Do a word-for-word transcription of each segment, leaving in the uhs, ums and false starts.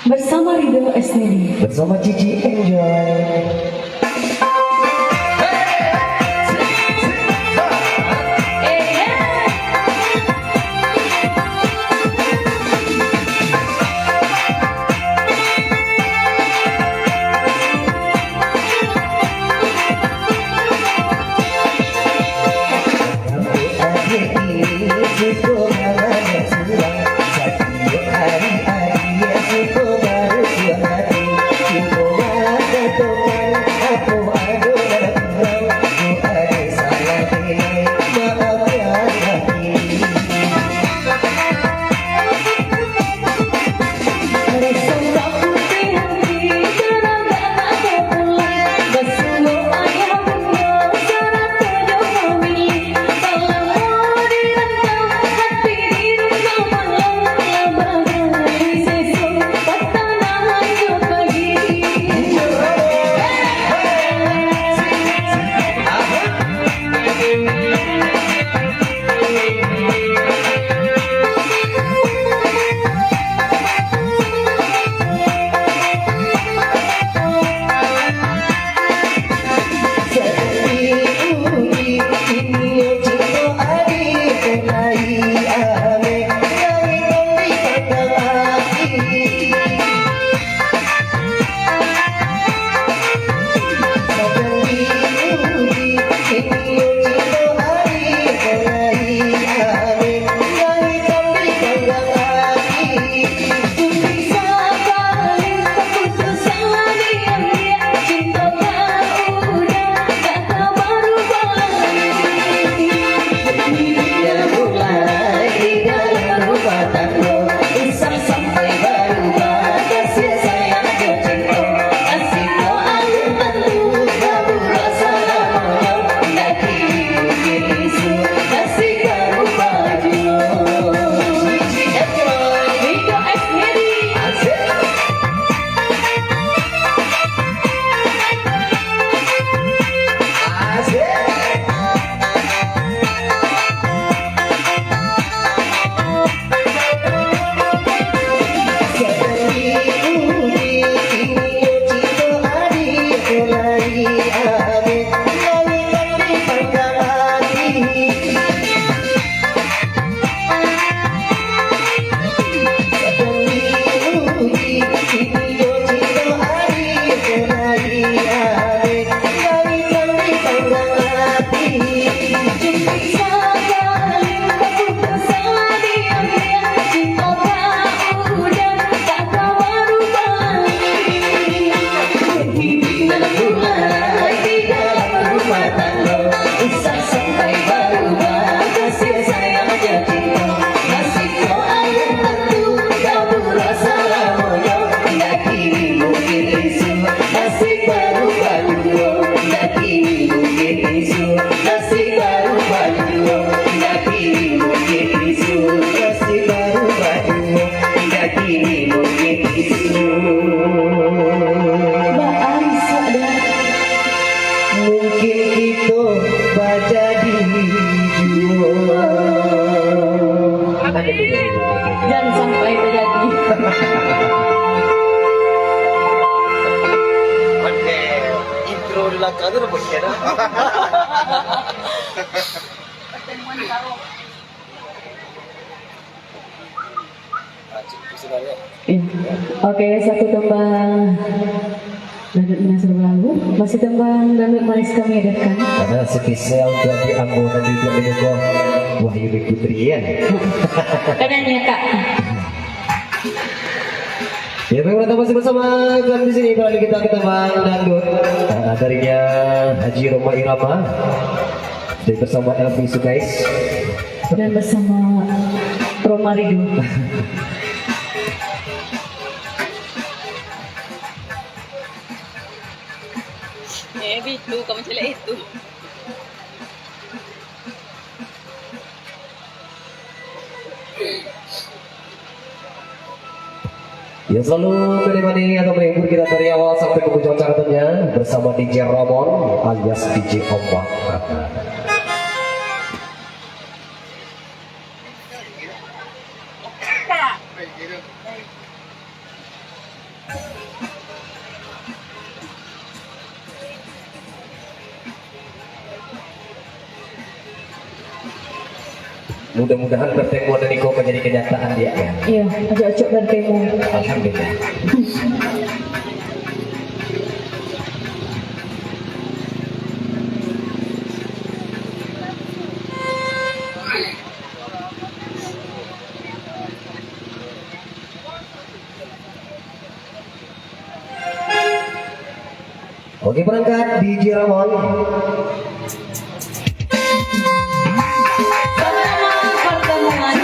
Bersama Ridho Esnedi. Bersama Cici Enjoy. Baisak dah. Mungkin kito bajadi juo. Jan sampai tajadi. Intro di belakang tu dah bukit dah. Iya. Oke, satu tembang dangdut Minahasa Labuhan Batu. Masih tembang dangdut manis kami hadirkan. Karena spesial buat di ambo dan juga di muko Wahyudi Putri, ya. Kadanya, Kak. Ya, baik, masih bersama kami di sini, kembali kita ke tembang dangdut, eh, darinya Haji Rhoma Irama dan bersama Elvi Sukais. Dan bersama Rhoma Ridho. Eh, Bitu, kamu celek itu. Yang selalu menemani atau menghibur kita dari awal sampai ke ujung acaranya bersama D J Ramon alias D J Ombak. Mudah-mudahan pertemuan iko manjadi kenyataan, Diak, ya. Iyo, acok-acok bertemu. Alhamdulillah. Oke, berangkat D J Ramon. Pertama, pertemuan.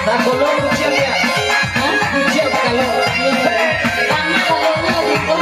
Kalau kuciang dia. Hah? Kuciang kalau. Tangan kalau nggak gitu.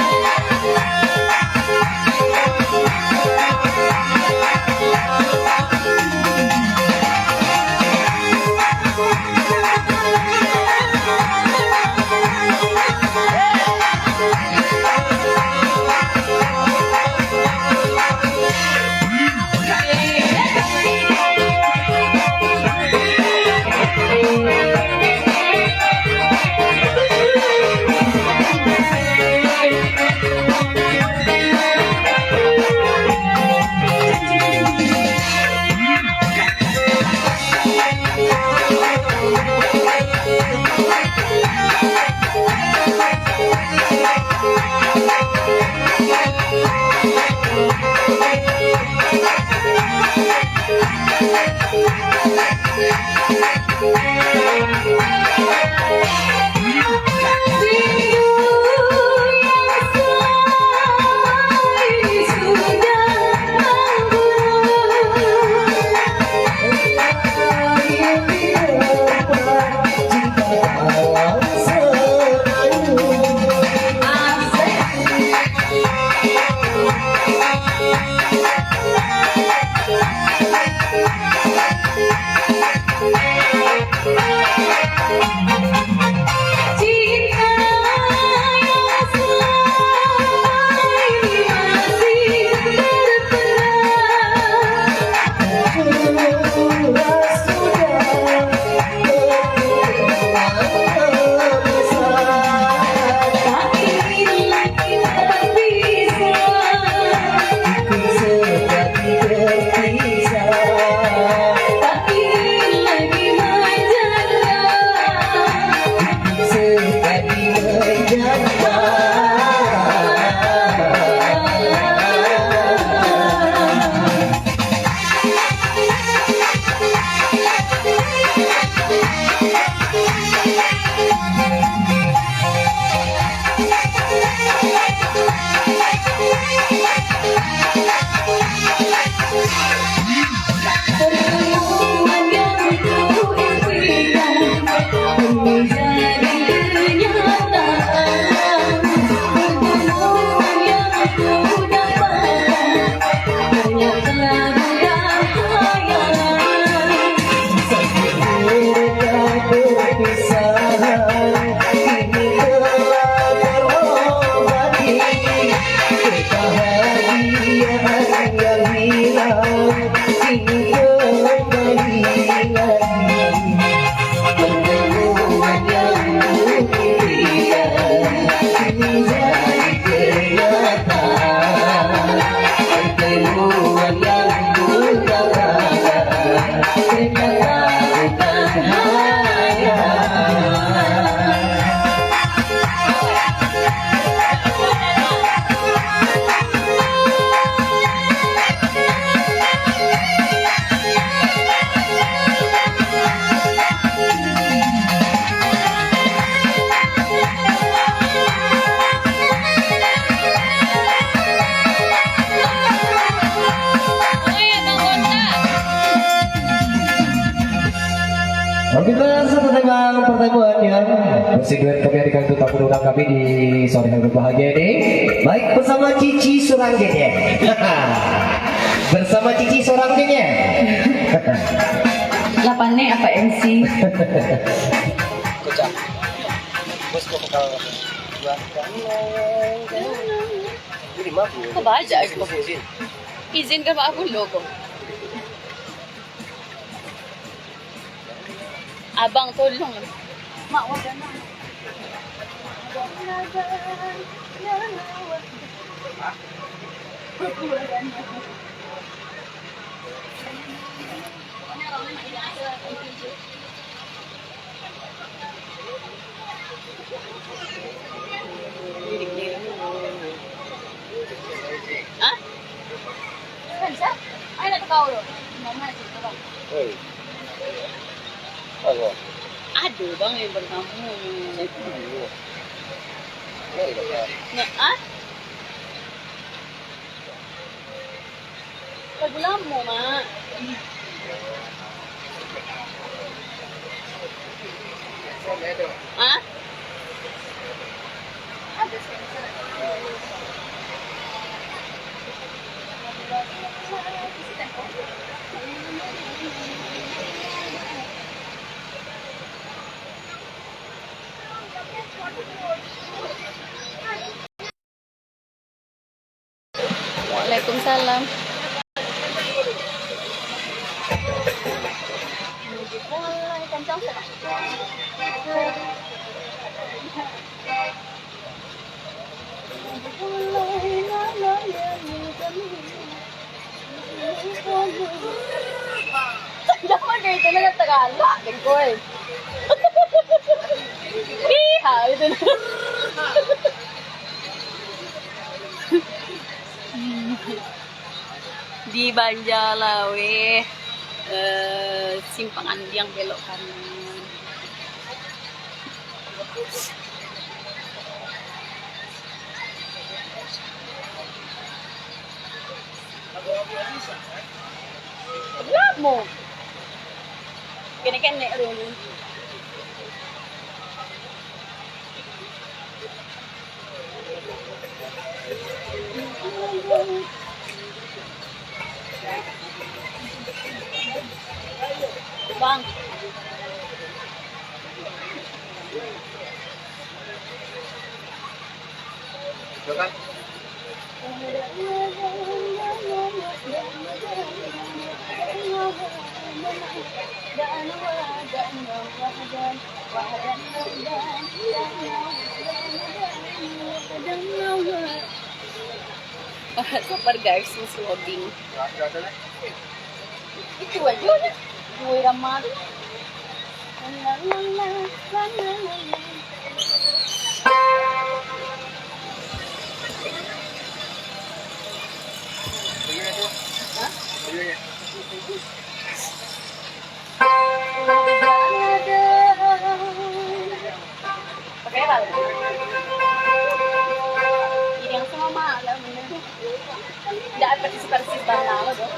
Oke, terasa pertemuan, pertemuan yang masih duet kami di kantor tamu undang kami di sore hari berbahagia ini. Baik, bersama Cici surang je. Bersama Cici surang je. Lapan nih apa M C? Kocak. Bos kok bakal dua. Ini maaf. Kok baca aku? Izin, izin. Izin ke Pak Abdullah kok. Abang tolong. Mak, wadah nak. Hah? Kan, Sa? Ayo nak tukar dulu. Mama nak cerita, Bang. Hei. Apa? Ada, Bang, yang pertama. Saya pun dulu. Mari, Bang. Nak, ah? Lagu lama, Mak. Hah? Waalaikumsalam. Jangan kayak itu, nak tergalak deh, boy. Ih, ha, itu. Di Banjarlaweh, eh, simpang Andiang belok kanan. Lamo. Kenek-kenek tu. Bang. Sabar guys, masih loading. Itu aja dah. Dua irama tu. Pakai apa? Ini yang sama mah, lah, bener. Ndak ada persis-persis bana lo, doh.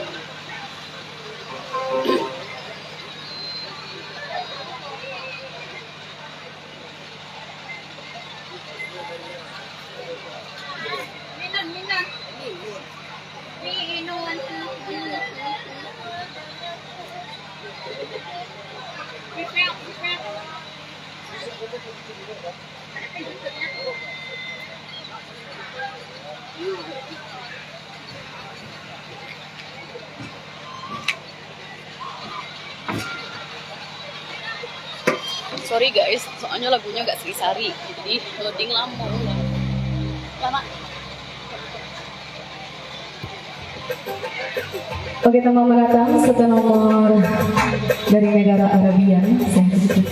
Minum, minum. Minum. Refill, refill. Sorry guys, soalnya lagunya agak sari-sari, jadi loading lama. Lama. Oke, teman mendatang, satu nomor dari negara Arabian. Saya sedikit.